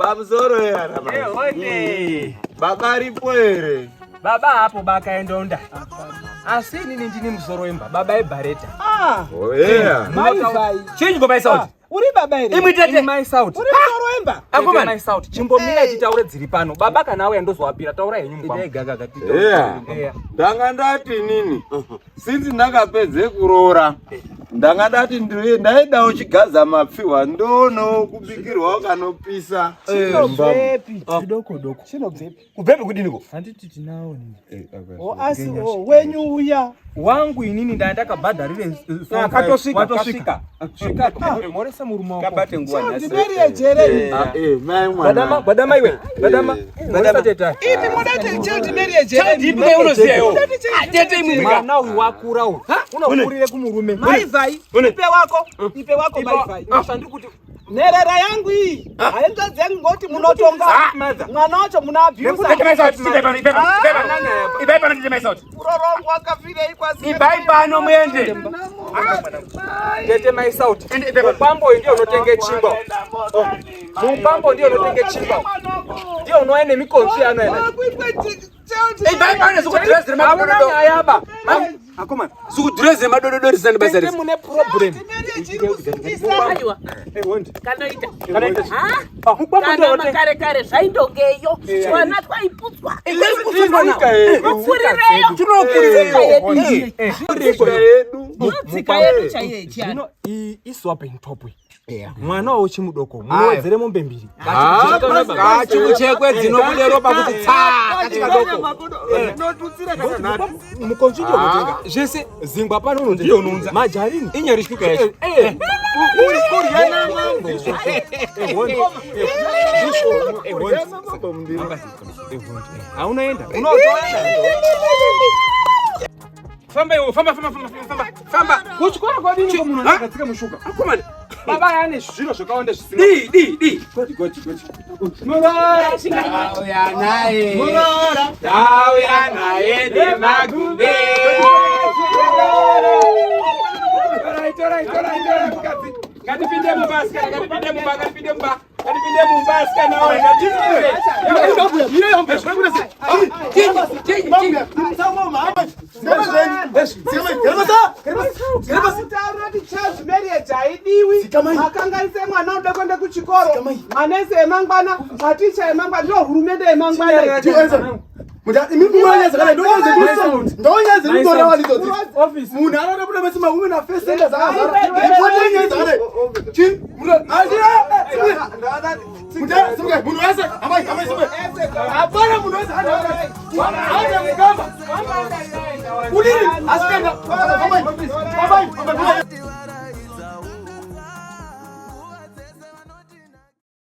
Pamusoro here Ehonde. Baba aripo here? Baba hapo bakaendonda. Asi inini ndini musoro wemba, baba ibhareta. Ah, Oh, yeah. mai vai. Chinyi ngoma isauti. Uri baba here? Imwi tete. Mai Sauti. Uri musoro wemba? Akomana. Mai Sauti. Chimbomira titaure dziri pano. Baba kana auya ndozowapira taura henyu mukwambo. Yeah. Yeah. Ndanga ndati nini since ndakapedze kuroora ndanga ndati ndaidawo chigaza mapfihwa ndoonawo kubikirwawo kanopisa. Chinobvepi? Doko doko. Chinobvepi? Kubvepi kudiniko? Handiti tinawo nini. O asi o wenyu uya. Wangu inini ndaa ndakabhadharire Katosvika, watosvika. Svika. Moresa murume wako. Kabate nguwa nhasi. Child marriage here? Ah, eh, mai mwana. Badama, badama iwe. Badama. Moresa tete. Ipi mudati child marriage here? Child ipi kai unoziya iwe? Mudati child Ah, tete imwi mwika. Mwana uyu wakura uyu. Unokurire kumurume. Mai vai, ipe wako, ipe wako mai vai. Zvandiri kuti Nherera yangu iyi, hainzvadzi yangu ngoti munotonga. Mwana wacho muna abuse. Tete mai Sauti, ibai pano, ibai pano, ibai pano. Ibai pano tete mai Sauti. Kurorongwa kafirei kwasi. Ibai pano muende. tete mai Sauti. Ende ibai pano. Mukwambo uyu ndiye unotenge chingwa. Mukwambo ndiye unotenge chingwa. Ndiye unouya nemikonzvi yaanoenda. Ibai pano zikudhirezi Hauna remadododo. nyaya ba. Akomana. Zikudhirezi remadododo risina basa Tete rese. mune problem. Aiwa, Kanoita. kanoita. Ah, Ha? Mukwambo ndiye Kana unotenge. makare kare zvaindongeyo twana twaiputswa. Tsika yedu. Mupfurireyo. Tinokurireyo. Tsika yedu. Tsika yedu chaiyo yechianhu. Zvino iyi iswap and top iyi. Mwana wauchimudoko munowedzere mombe mbiri. Kachikuchekwe dzinobude ropa kuti tsaa kachikadoko. Ndinotutsira kana nhatu. Mukonzvi ndiye unotenga. Zvese Zingwa pano unotenga. Ndiye unounza. Majarini. inyarishwika yacho. Eh. Kurya namambo. Eh, Kurya namambo mundiro. Haunoenda. Unotoenda. Famba iwe, famba famba famba famba famba. Kuchikoro kwadini ko munhu Ha? akatsika mushuka. Akomana. Baba yane zviro zvakawanda zvisina. Di di di. Goti goti goti. Muroora. Tauya naye. Muroora. Tauya naye nemaguve. Torai torai torai torai mukadzi. Ngatipinde mumba asikana, ngatipinde mumba, ngatipinde mumba. Ngatipinde mumba asikana oye, ngatipinde. Chinyi, chinyi, chinyi. Taura kuti child marriage haidiwi. Makanganise mwana unoda kuenda kuchikoro. Manesi emangwana, maticha emangwana, ndiyo hurumende yemangwana. Munhu anoda buda mese mawomen affair center zvakazara ripoti yenyaya dzakadai chi munhu wese amai amai simukai hapana munhu wese hande mugamba udini asikaenda amai amai amai.